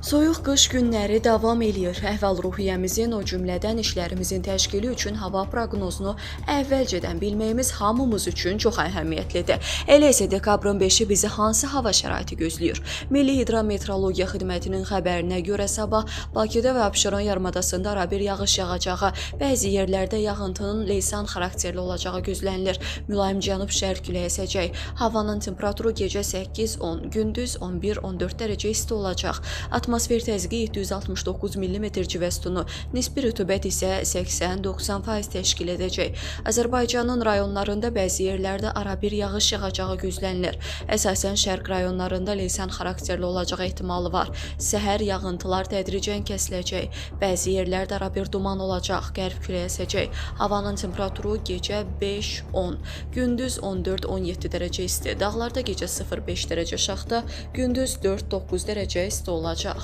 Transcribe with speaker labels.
Speaker 1: Soyuq qış günləri davam eləyir. Əhval-ruhiyyəmizin, o cümlədən işlərimizin təşkili üçün hava proqnozunu əvvəlcədən bilməyimiz hamımız üçün çox əhəmiyyətlidir. Elə isə dekabrın 5-i bizi hansı hava şəraiti gözləyir? Milli Hidrometeorologiya Xidmətinin xəbərinə görə sabah Bakıda və Abşeron yarımadasında arabir yağış yağacağı, bəzi yerlərdə yağıntının leysan xarakterli olacağı gözlənilir. Mülayim cənub-şərq küləyi əsəcək. Havanın temperaturu gecə 8-10, gündüz 11-14 dərəcə isti olacaq. Atmosfer təzyiqi 769 mm civə sütunu, nisbi rütubət isə 80-90% təşkil edəcək. Azərbaycanın rayonlarında bəzi yerlərdə arabir yağış yağacağı gözlənilir. Əsasən şərq rayonlarında leysan xarakterli olacağı ehtimalı var. Səhər yağıntılar tədricən kəsiləcək. Bəzi yerlərdə arabir duman olacaq, qərb küləyi əsəcək. Havanın temperaturu gecə 5-10, gündüz 14-17 dərəcə isti. Dağlarda gecə 0-5 dərəcə şaxta, gündüz 4-9 dərəcə isti olacaq.